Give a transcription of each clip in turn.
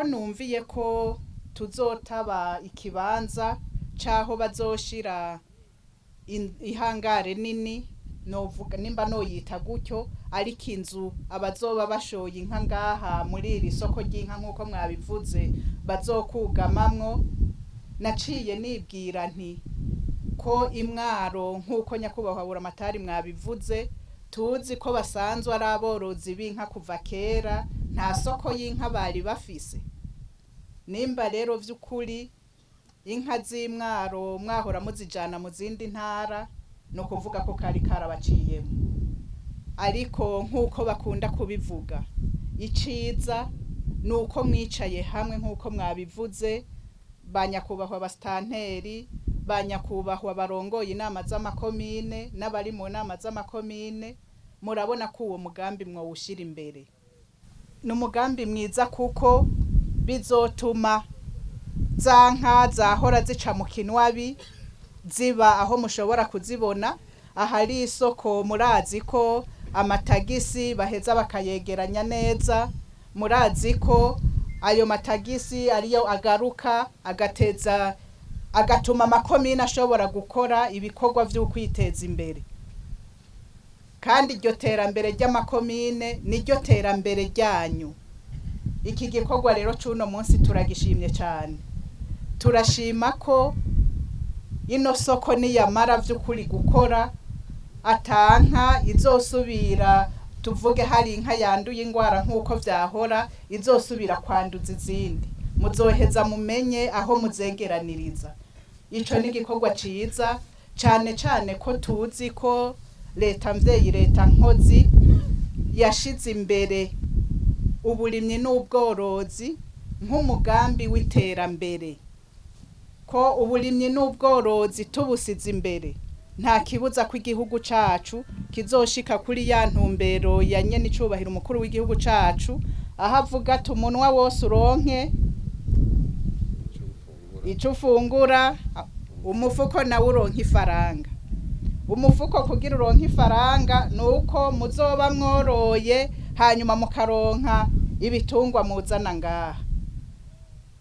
Aho numviye ko tuzotaba ikibanza c'aho bazoshira ihangare nini, novuga nimba noyita gutyo, ariko inzu abazoba bashoye inka ngaha muri iri soko ry'inka nk'uko mwabivuze bazokugamamwo, naciye nibwira nti ko imwaro nk'uko nyakubahwa Buramatari mwabivuze, tuzi ko basanzwe ari aborozi b'inka kuva kera, nta soko y'inka bari bafise. Nimba rero vy'ukuri inka z'imwaro mwahora muzijana mu zindi ntara, ni ukuvuga ko kari karabaciyemo. Ariko nk'uko bakunda kubivuga, iciza ni uko mwicaye hamwe nk'uko mwabivuze, ba nyakubahwa basitanteri, ba nyakubahwa barongoye inama z'amakomine n'abari mu nama z'amakomine, murabona ko uwo mugambi mwowushira imbere. Ni umugambi mwiza kuko bizotuma za nka zahora zica mu kinwabi ziba aho mushobora kuzibona. Ahari isoko murazi ko amatagisi baheza bakayegeranya neza, murazi ko ayo matagisi ariyo agaruka agateza agatuma amakomine ashobora gukora ibikorwa vy'ukwiteza imbere. Kandi iryo terambere ry'amakomine niryo terambere ryanyu. Iki gikorwa rero c'uno munsi turagishimye cane. Turashima ko ino soko niyamara vy'ukuri gukora, ata nka izosubira, tuvuge hari inka yanduye ingwara nk'uko vyahora, izosubira kwanduza izindi. Muzoheza mumenye aho muzegeraniriza. Ico ni igikorwa ciza, cane cane ko tuzi ko leta mvyeyi, leta nkozi yashize imbere uburimyi n'ubworozi nk'umugambi w'iterambere. Ko uburimyi n'ubworozi tubusize imbere, nta kibuza ko igihugu cacu kizoshika kuri ya ntumbero ya nyenicubahiro umukuru w'igihugu cacu, aho avuga ati umunwa wose uronke ico ufungura, umufuko nawo uronke ifaranga. Umufuko kugira uronke ifaranga nuko muzoba mworoye, hanyuma mukaronka ibitungwa muzana ngaha.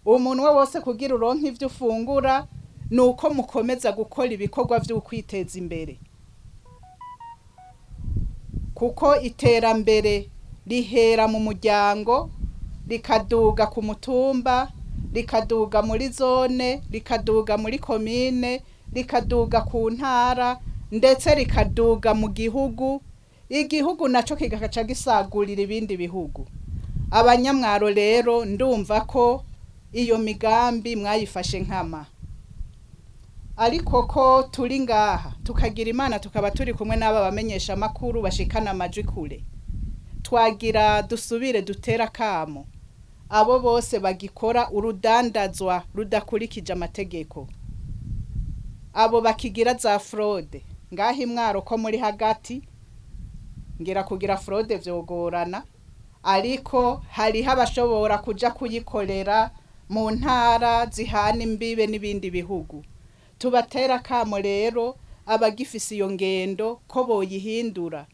Umunwa wose kugira uronke ivyo ufungura nuko mukomeza gukora ibikorwa vy'ukwiteza imbere. Kuko iterambere rihera mu muryango, rikaduga ku mutumba, rikaduga muri zone, rikaduga muri komine, rikaduga ku ntara, ndetse rikaduga mu gihugu, igihugu naco kigaca gisagurira ibindi bihugu. Abanyamwaro rero ndumva ko iyo migambi mwayifashe nkama. Ariko ko turi ngaha tukagira Imana tukaba turi kumwe n'aba bamenyesha makuru bashikana amajwi kure, twagira dusubire dutera akamo abo bose bagikora urudandazwa rudakurikije amategeko, abo bakigira za fraude ngaha imwaro ko muri hagati, ngira kugira fraude vyogorana, ariko hariho abashobora kuja kuyikorera mu ntara zihana imbibe n'ibindi bihugu. Tubatera akamo rero abagifise iyo ngendo ko boyihindura,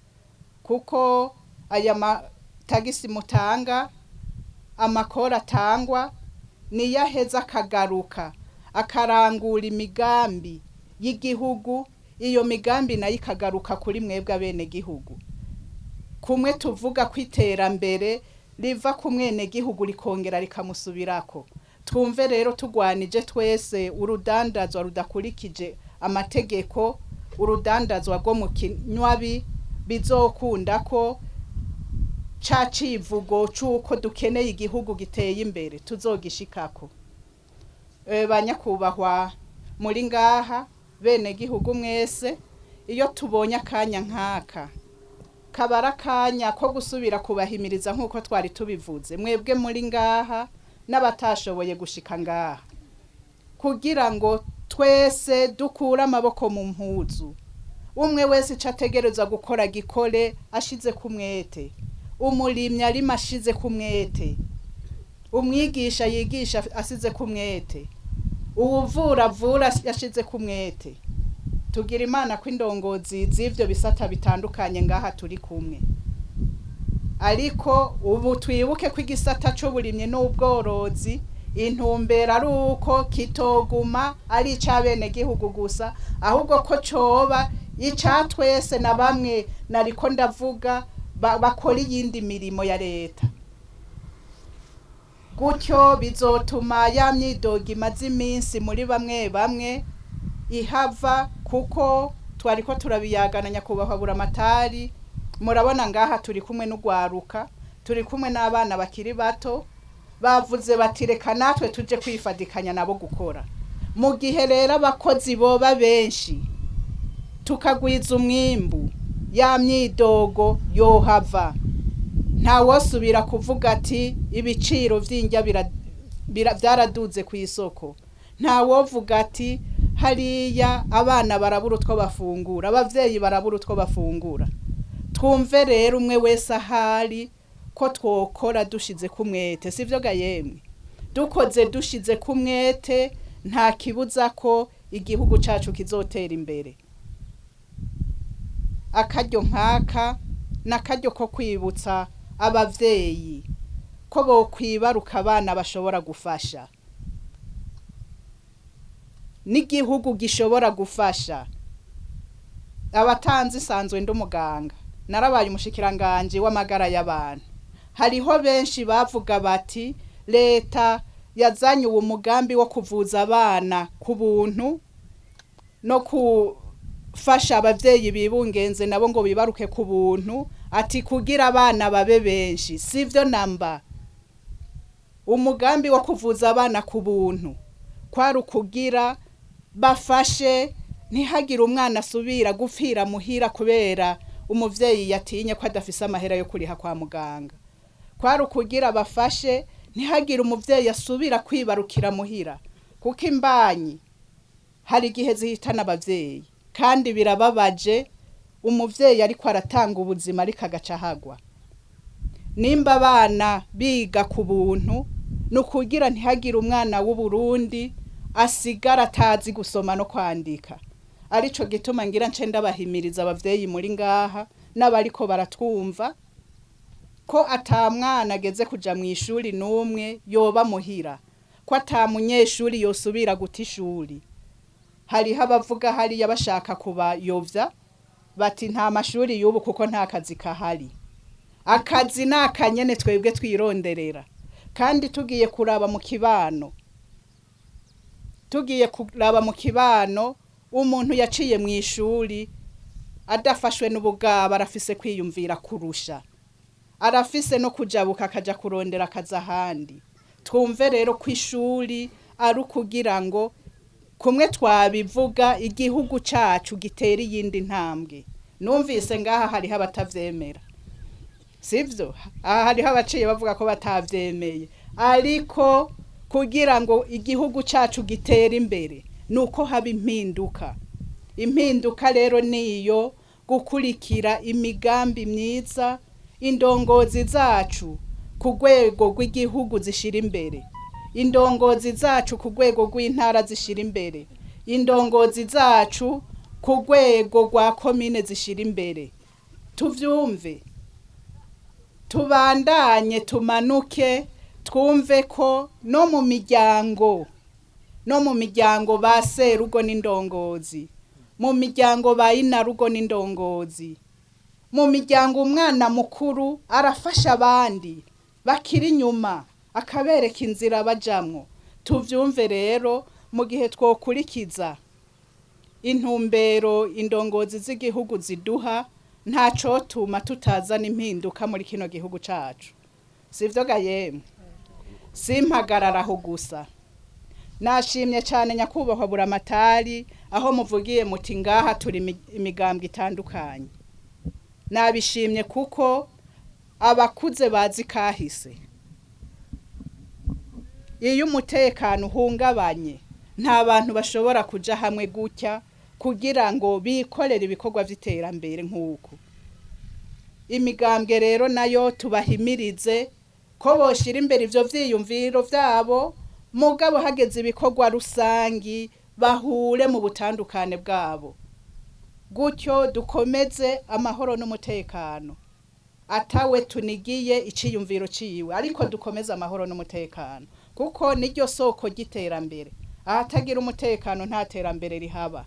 kuko aya matagisi mutanga, amakori atangwa, niyo aheza akagaruka akarangura imigambi y'igihugu, iyo migambi nayo ikagaruka kuri mwebwe abenegihugu. Kumwe tuvuga ko iterambere riva ku mwenegihugu rikongera rikamusubirako. Twumve rero tugwanije twese urudandazwa rudakurikije amategeko, urudandazwa rwo mu kinywabi, bizokunda ko ca civugo c'uko dukeneye igihugu giteye imbere tuzogishikako. Ba nyakubahwa muri ngaha benegihugu mwese, iyo tubonye akanya nk'aka kaba ari akanya ko gusubira kubahimiriza nk'uko twari tubivuze, mwebwe muri ngaha n'abatashoboye gushika ngaha, kugira ngo twese dukure amaboko mu mpuzu. Umwe wese ico ategerezwa gukora gikore ashize ku mwete, umurimyi arima ashize ku mwete, umwigisha yigisha asize ku mwete, uwuvura avura ashize ku mwete. Tugira Imana ko indongozi z'ivyo bisata bitandukanye ngaha turi kumwe. Ariko ubu twibuke ko igisata c'uburimyi n'ubworozi intumbero ari uko kitoguma ari ic'abenegihugu gusa, ahubwo ko coba ica twese na bamwe nariko ndavuga bakora iyindi mirimo ya leta. Gutyo bizotuma ya myidogo imaze iminsi muri bamwe bamwe ihava, kuko twariko turabiyagana nyakubahwa Buramatari. Murabona ngaha turi kumwe n'urwaruka, turi kumwe n'abana bakiri bato, bavuze bati reka natwe tuje kwifadikanya nabo gukora. Mu gihe rero abakozi boba benshi tukagwiza umwimbu, ya myidogo yohava. Ntawosubira kuvuga ati ibiciro vy'indya vyaraduze kw'isoko. Ntawovuga ati hariya abana barabura utwo bafungura, abavyeyi barabura utwo bafungura. Twumve rero umwe wese ahari ko twokora dushizeko umwete, sivyo ga yemwe? Dukoze dushizeko umwete nta kibuza ko igihugu cacu kizotera imbere. Akaryo nkaka n'akaryo ko kwibutsa abavyeyi ko bokwibaruka abana bashobora gufasha, n'igihugu gishobora gufasha. Abatanzi isanzwe ndi umuganga, narabaye umushikiranganji w'amagara y'abantu. Hariho benshi bavuga bati leta yazanye uwo mugambi wo kuvuza abana ku buntu no gufasha abavyeyi bibungenze nabo ngo bibaruke ku buntu, ati kugira abana babe benshi. Sivyo namba. Umugambi wo kuvuza abana ku buntu kwari ukugira bafashe ntihagire umwana asubira gupfira muhira kubera umuvyeyi yatinye ko adafise amahera yo kuriha kwa muganga. Kwari ukugira bafashe ntihagire umuvyeyi asubira kwibarukira muhira, kuko imbanyi hari igihe zihitana abavyeyi, kandi birababaje umuvyeyi ariko aratanga ubuzima ariko agaca ahagwa. Nimba abana biga ku buntu ni ukugira ntihagire umwana w'Uburundi asigara atazi gusoma no kwandika. Arico gituma ngira nce ndabahimiriza abavyeyi muri ngaha n'abariko baratwumva ko ata mwana ageze kuja mw'ishuri n'umwe yoba muhira, ko ata munyeshuri yosubira guta ishuri. Hariho abavuga hariya bashaka kubayovya bati nta mashuri y'ubu kuko nta kazi kahari. Akazi ni akanyene twebwe twironderera, kandi tugiye kuraba mu kibano, tugiye kuraba mu kibano umuntu yaciye mw'ishuri adafashwe n'ubugaba arafise kwiyumvira kurusha, arafise no kujabuka akaja kurondera akazi ahandi. Twumve rero ko ishuri ari ukugira ngo kumwe twabivuga igihugu cacu gitere iyindi ntambwe. Numvise ngaha hariho abatavyemera, sivyo? Aha hariho abaciye bavuga ko batavyemeye, ariko kugira ngo igihugu cacu gitere imbere nuko haba impinduka. Impinduka rero niyo gukurikira imigambi myiza indongozi zacu ku rwego rw'igihugu zishira imbere, indongozi zacu ku rwego rw'intara zishira imbere, indongozi zacu ku rwego rwa komine zishira imbere. Tuvyumve, tubandanye, tumanuke, twumve ko no mu miryango, no mu miryango ba serugo n'indongozi, mu miryango ba inarugo n'indongozi, mu miryango umwana mukuru arafasha abandi bakiri inyuma akabereka inzira bajamwo. Tuvyumve rero mu gihe twokurikiza intumbero indongozi z'igihugu ziduha, nta cotuma tutazana impinduka muri kino gihugu cacu. Sivyo ga yemwe? Simpagarara aho gusa. Nashimye cane nyakubahwa Buramatari aho muvugiye muti ngaha turi imigambwe itandukanye. Nabishimye kuko abakuze bazi kahise. Iyo umutekano uhungabanye nta bantu bashobora kuja hamwe gutya kugira ngo bikorere ibikorwa vy'iterambere nk'uku. Imigambwe rero nayo tubahimirize ko boshira imbere ivyo vyiyumviro vyabo, mugabo hageze ibikorwa rusangi bahure mu butandukane bwabo. Gutyo dukomeze amahoro n'umutekano. Atawe tunigiye iciyumviro ciwe, ariko dukomeze amahoro n'umutekano, kuko niryo soko ry'iterambere. Ahatagira umutekano nta terambere rihaba.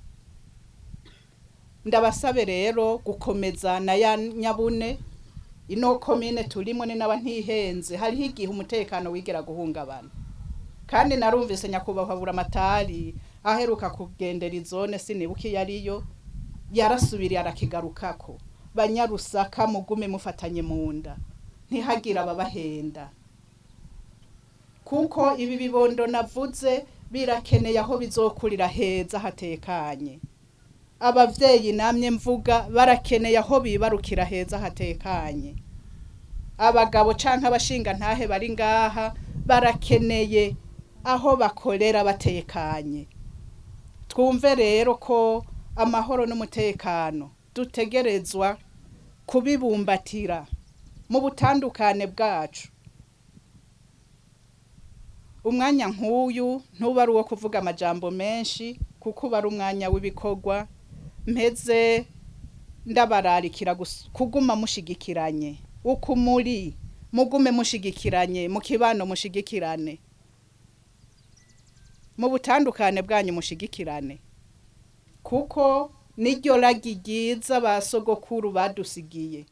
Ndabasabe rero gukomeza na ya nyabune. Ino komine turimo ni naba ntihenze, hariho igihe umutekano wigera guhungabana. Kandi narumvise nyakubahwa Buramatari aheruka kugendera izone, sinibuka iyo ariyo, yarasubiriye arakigarukako: Banyarusaka, mugume mufatanye mu nda, ntihagire ababahenda, kuko ibi bibondo navuze birakeneye aho bizokurira heza hatekanye. Abavyeyi namye mvuga barakeneye aho bibarukira heza hatekanye. Abagabo canke abashinga ntahe bari ngaha barakeneye aho bakorera batekanye. Twumve rero ko amahoro n'umutekano dutegerezwa kubibumbatira mu butandukane bwacu. Umwanya nk'uyu ntuba ari uwo kuvuga amajambo menshi, kuko uba ari umwanya w'ibikorwa. Mpeze ndabararikira kuguma mushigikiranye uko muri, mugume mushigikiranye mu kibano, mushigikirane mu butandukane bwanyu, mushigikirane, kuko niryo ragi ryiza ba sogokuru badusigiye.